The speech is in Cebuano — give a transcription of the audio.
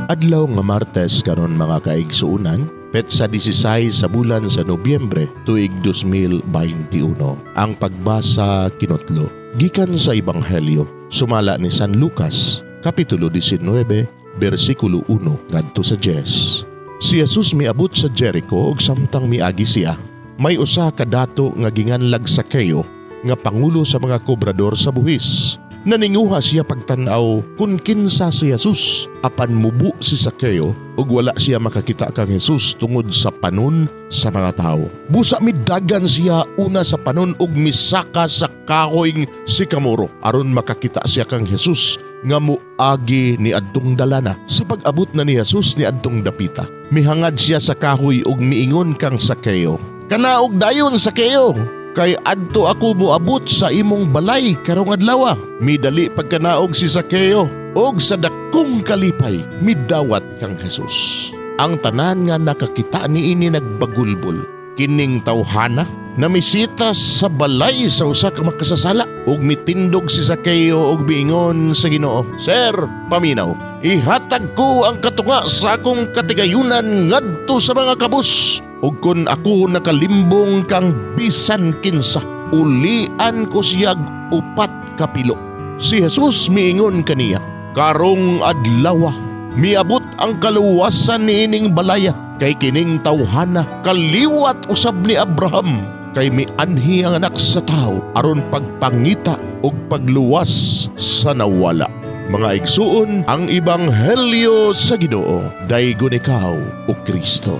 Adlaw nga Martes karon, mga kaigsuonan, petsa 16 sa bulan sa Nobyembre, tuig 2021. Ang pagbasa kinutlo gikan sa Ebanghelyo sumala ni San Lucas, kapitulo 19, bersikulo 1 ngadto sa 10. Si Jesus miabot sa Jericho ug samtang miagi siya, may usa ka dato nga ginganlag Sakeo nga pangulo sa mga kobrador sa buhis. Naninguha siya pagtan-aw kung kinsa si Jesus, apan mubo si Sakeo ug wala siya makakita kang Jesus tungod sa panon sa mga tawo. Busa midagan siya una sa panon ug misaka sa kahoyng sikamoro aron makakita siya kang Jesus nga muagi ni adtong dalana. Sa pag-abot na ni Jesus ni adtong dapita, mihangad siya sa kahoy ug miingon kang Sakeo, "Kanaog dayon, Sakeo, kay adto ako moabot sa imong balay karong adlaw." Midali pagkanaog si Sakeo og sa dakong kalipay midawat kang Jesus. Ang tanan nga nakakita niini nagbagulbol. "Kining tawhana namisita sa balay sa usa ka makasasala." Ug mitindog si Sakeo ug miingon sa Ginoo, "Sir, paminaw, ihatag ko ang katunga sa akong katigayunan ngadto sa mga kabus. Ug kun ako nakalimbong kang bisan kinsa, ulian ko siyag upat kapilo." Si Jesus miingon kaniya, "Karong adlaw miabot ang kaluwasan niining balaya, kay kining tawhana kaliwat usab ni Abraham, kay mianhi ang Anak sa Tawo aron pagpangita ug pagluwas sa nawala." Mga igsuon, ang Ebanghelyo sa Ginoo. Daygon ikaw, o Kristo.